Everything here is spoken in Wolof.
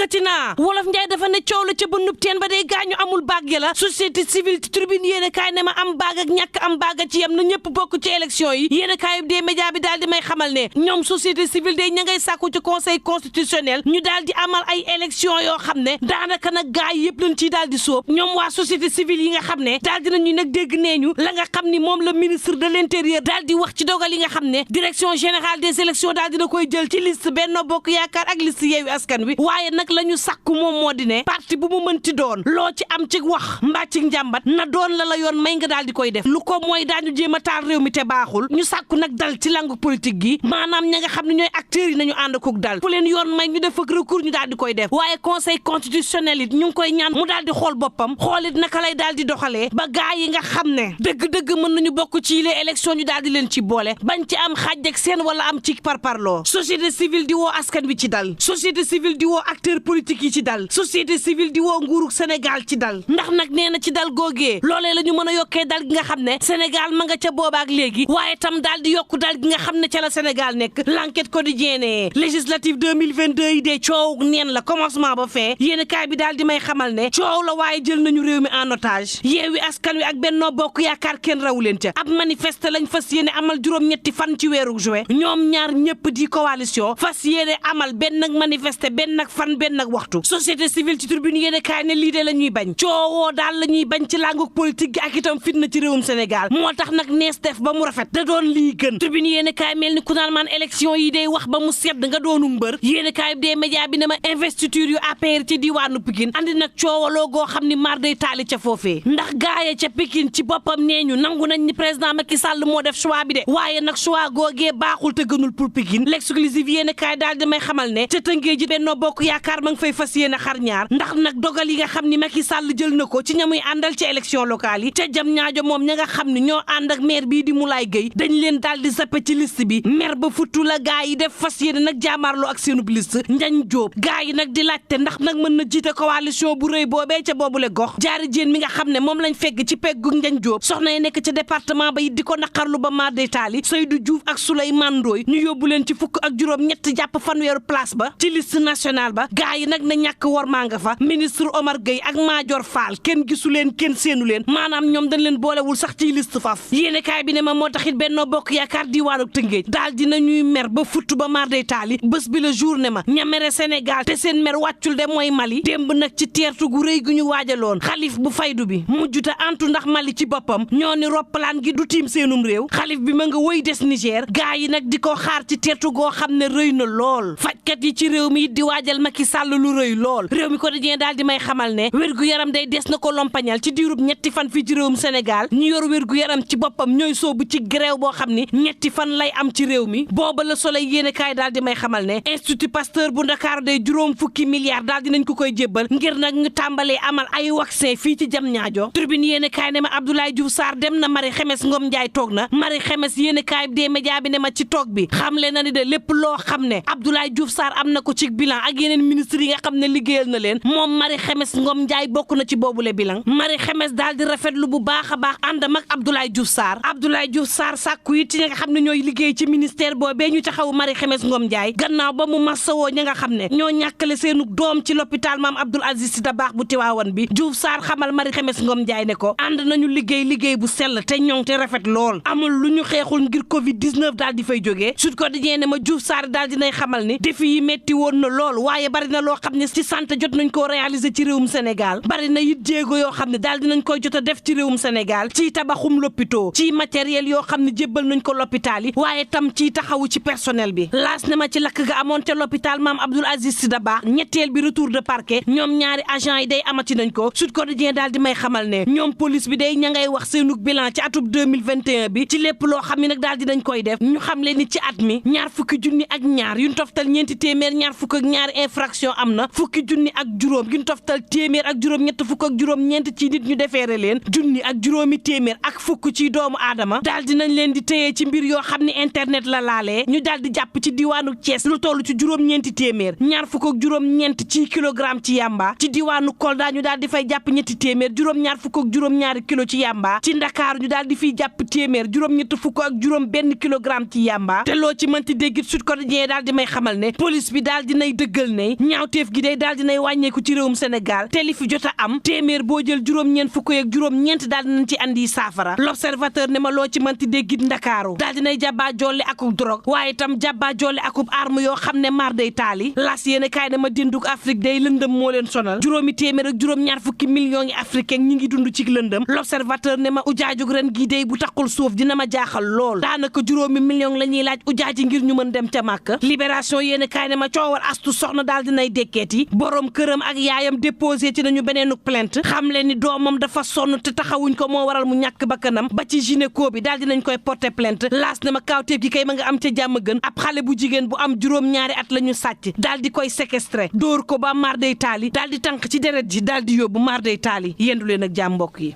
yëkkati naa wolof njaay dafa ne coow la ca bënnub teen ba day gaañu amul baag ya la société civile ci tribune yéen a kaay ne ma am baag ak ñàkk am baag ci yam na ñëpp bokk ci élection yi yéen a kaay des médias bi daal di may xamal ne ñoom société civile day ña ngay sàkku ci conseil constitutionnel ñu daal di amal ay élection yoo xam ne daanaka nag gaay yëpp lañ ciy daal di sóob ñoom waa société civile yi nga xam ne daal dinañu nag dégg nee ñu la nga xam ni moom la ministre de l'intérieur daal di wax ci dogal yi nga xam ne direction générale des élections daal dina koy jël ci liste Benno Bokk Yaakaar ak liste Yewwi Askan Wi waaye nag la ñu sàkku moom moo di ne parti bu mu mënti doon loo ci am ci wax mbaa ci njàmbat na doon la yoon may nga daal di koy def lu ko mooy daañu jéem a taal réew mi te baaxul ñu sàkku nag dal ci langue politique gi maanaam ña nga xam ne ñooy acteurs yi nañu ànd kook dal fu leen yoon may ñu def ak recours ñu daal di koy def waaye conseil constitutionnel it ñu ngi koy ñaan mu daal di xool boppam xool it naka lay daal di doxalee ba gaa yi nga xam ne dëgg-dëgg mën nañu bokk ci les élections ñu daal di leen ci boole bañ ci am xaaj ak seen wala am ci parparloo société civile di woo askan wi ci dal société civile di woo acteurs politiques yi ci dal société civile di woo nguuru Sénégal ci dal ndax nag nee na ci dal googee loolee la ñu mën a yokkee dal gi nga xam ne Sénégal ma nga ca boobaak léegi waaye tam daal di yokku dal gi nga xam ne ca la Sénégal nekk l'enquête quotidienne législative 2022 yi dee coow neen la commencement ba fin yéen kaay bi daal di may xamal ne coow la waaye jël nañu réew mi en otage Yewwi Askan Wi ak Benno Bokk Yaakaar kenn rawu leen ca ab manifeste lañ fas yéene amal juróom-ñetti fan ci weeru juin ñoom ñaar ñëpp di coalition fas yéene amal benn ak manifeste benn ak fan benn ak waxtu société civile ci tribune yéene kaay ne lii de la ñuy bañ coowoo daal la ñuy bañ ci langue politique gi ak itam fitna ci réewum Sénégal moo tax nag nees def ba mu rafet da doon lii gën tribune yéene kaay mel ni ku naan maan élection yi day wax ba mu sedd nga doonu mbër yéene kaay des médias bi ne ma investiture yu APR ci diwaanu Pikine andi nag coowaloo goo xam ni mar day taali ca foofee ndax gaaya ca Pikine ci boppam nee ñu nangu nañ ni président Macky Sall moo def choix bi de waaye nag choix googee baaxul te gënul pour Pikine l'exclusive yéene kaay daal di may xamal ne ca tëngee ji Benno Bokk Yaakaar ma ngi fay fas yéene xar ñaar ndax nag dogal yi nga xam ni Macky Sall jël na ko ci ñamuy àndal ci élection locale yi ca jam ñaajo moom ña nga xam ni ñoo ànd ak maire bii di Moulay Gueye dañ leen daal di zappe ci liste bi maire ba futtu la gaa yi def fas yéene nag jaamaarloo ak seenub liste Njañ Jóob gaa yi nag di laajte ndax nag mën na jiite coalition bu rëy boobee ca boobule gox jaari jéen mi nga xam ne moom lañ fegg ci peggu Njañ Jóob soxna yi nekk ca département ba it di ko naqarlu ba maa day taali Seydou Diouf ak Souleymane Ndoye ñu yóbbu leen ci fukk ak juróom ñett jàpp fanweeru place ba ci liste nationale ba gaa yi nag na ñàkk war maa nga fa ministre Omar Gueye ak Madior Fall kenn gisu leen kenn seenu leen maanaam ñoom dañ leen boolewul sax ci liste faf yéene kaay bi ne ma moo taxit Benno Bokk Yaakaar diwaanu Tëngéej daal dina ñuy mer ba futt ba maar day taali bés bi la journée ma ña mere Sénégal te seen mer wàccul de mooy Mali démb nag ci teertu gu rëy gu ñu waajaloon xalif bu faydu bi mujjuta antu ndax Mali ci boppam ñoo ni roppalaan gi du tiim seenum réew xalif bi ma nga woy des Niger gaa yi nag di ko xaar ci teertu goo xam ne rëy na lool fajkat yi ci réew mi di waajal Macky Sall lu rëy lool réew mi quotidien daal di may xamal ne wér-gu-yaram day des na ko lompañal ci diirub ñetti fan fii ci réewum Sénégal ñu yor wér-gu-yaram ci boppam ñooy soobu ci grève boo xam ni ñetti fan lay am ci réew mi booba la Soleil yéene kaay daal di may xamal ne Institut Pasteur bu Ndakaaru day juróom fukki milliards daal dinañ ko koy jébbal ngir nag ñu tàmbalee amal ay vaccin fii ci jam ñaajo Tribune yéene kaay ne ma Abdoulaye Diouf Sarr dem na Marie Khemesse Ngom Ndiaye toog na Marie Khemesse yéene kaay des médias bi ne ma ci toog bi xamle na ni de lépp loo xam ne Abdoulaye Diouf Sarr am na ko ci bilan ak yeneen ministre yi nga xam ne liggéeyal na leen moom Marie Khemesse Ngom Ndiaye bokk na ci boobule bilan Marie Khemesse daal di rafetlu bu baax a baax àndam ak Abdoulaye Diouf Sarr sàkku it ci ñi nga xam ne ñooy liggéey ci ministère boobee ñu taxaw Marie Khemesse Ngom Ndiaye gannaaw ba mu massawoo ñi nga xam ne ñoo ñàkkale seenu doom ci l'hôpital Maam Abdoul Aziz Sy Dabakh bu Tiwaawan bi Diouf Sarr xamal Marie Khemesse Ngom Ndiaye ne ko ànd nañu liggéey bu sell te ñoŋ te rafet lool amul lu ñu xeexul ngir Covid 19 daal di fay jógee Sud Quotidien ne ma Diouf Sarr daal dinay xamal ni défi yi metti woon na lool waaye bari na loo xam ne ci santé jot nañ koo réaliser ci réewum Sénégal bari na it jéego yoo xam ne daal dinañ koy jot a def ci réewum Sénégal ci tabaxum lopito ci matériel yoo xam ne jébbal nañ ko l'hôpital yi waaye tam ci taxawu ci personnel bi laas ne ma ci lakk ga amoon ca l'hôpital Maam Abdoul Aziz Sy Dabakh ñetteel bi retour de parquet ñoom ñaari agent yi day amati nañ ko Sud Quotidien daal di may xamal ne ñoom police bi day ña ngay wax seenug bilan ci atub 2021 bi ci lépp loo xam ne nag daal dinañ koy def ñu xam leen ni ci at mi ñaar fukki junni ak ñaar yuñ toftal ñeenti téeméer ñaar fukk ak ñaari infraction am na fukki junni ak juróom yuñ toftal téeméer ak juróom ñett fukk ak juróom ñeent ci nit ñu defeere leen junni ak juróomi téeméer ak fukk ci doomu aadama daal dinañ leen di téyee ci mbir yoo xam ne internet la laalee ñu daal di jàpp ci diwaanu Thiès lu toll ci juróom-ñeenti téeméer ñaar fukk ak juróom-ñeent ci kilogramme ci yamba ci diwaanu Kolda ñu daal di fay jàpp ñetti téeméer juróom-ñaar fukk ak juróom-ñaari kilo ci yamba ci Ndakaaru ñu daal di fiy jàpp téeméer juróom-ñett fukk ak juróom benn kilogramme ci yamba te loo ci mënti dégg Sud Quotidien daal di may xamal ne police bi daal dinay dëggal ne ñaawteef gi day daal dinay wàññeeku ci réewum Sénégal te li fi jot a am téeméer boo jël juróom-ñeent fukk ak juróom-ñeent daal dinañ ci andi saafara. L'Observateur ne ma loo ci manti déggit Ndakaaru daal dinay jàbbaa jolle akub drogue waaye itam jàbbaa jolle akub arme yoo xam ne mar day taali las yéene kaay ne ma dinduk Afrique day lëndëm moo leen sonal juróomi téeméer ak juróom-ñaar fukki millions yi africain ñi ngi dund ci lëndëm. L'Observateur ne ma ujaajug ren gii day bu taxul suuf dina ma jaaxal lool daanaka juróomi million la ñuy laaj ujaaji ngir ñu mën dem ca Màkka. Libération yéene kaay ne ma coowal astu soxna daal dinay dekkeeti borom këram ak yaayam déposé ci nañu beneenuk plainte xam leen ni doomam dafa sonn te taxawuñ ko moo waral mu ñàkk bakkanam ba ci gynéco bi daal dinañ koy porter plainte laas ne ma kaawteef gi kay ma nga am ca jàmm gën ab xale bu jigéen bu am juróom-ñaari at la ñu sàcc daal di koy séquestré dóor ko ba mar day taali daal di tànk ci deret ji daal di yóbbu mar day taali yendu leen ak jàmm mbokk yi.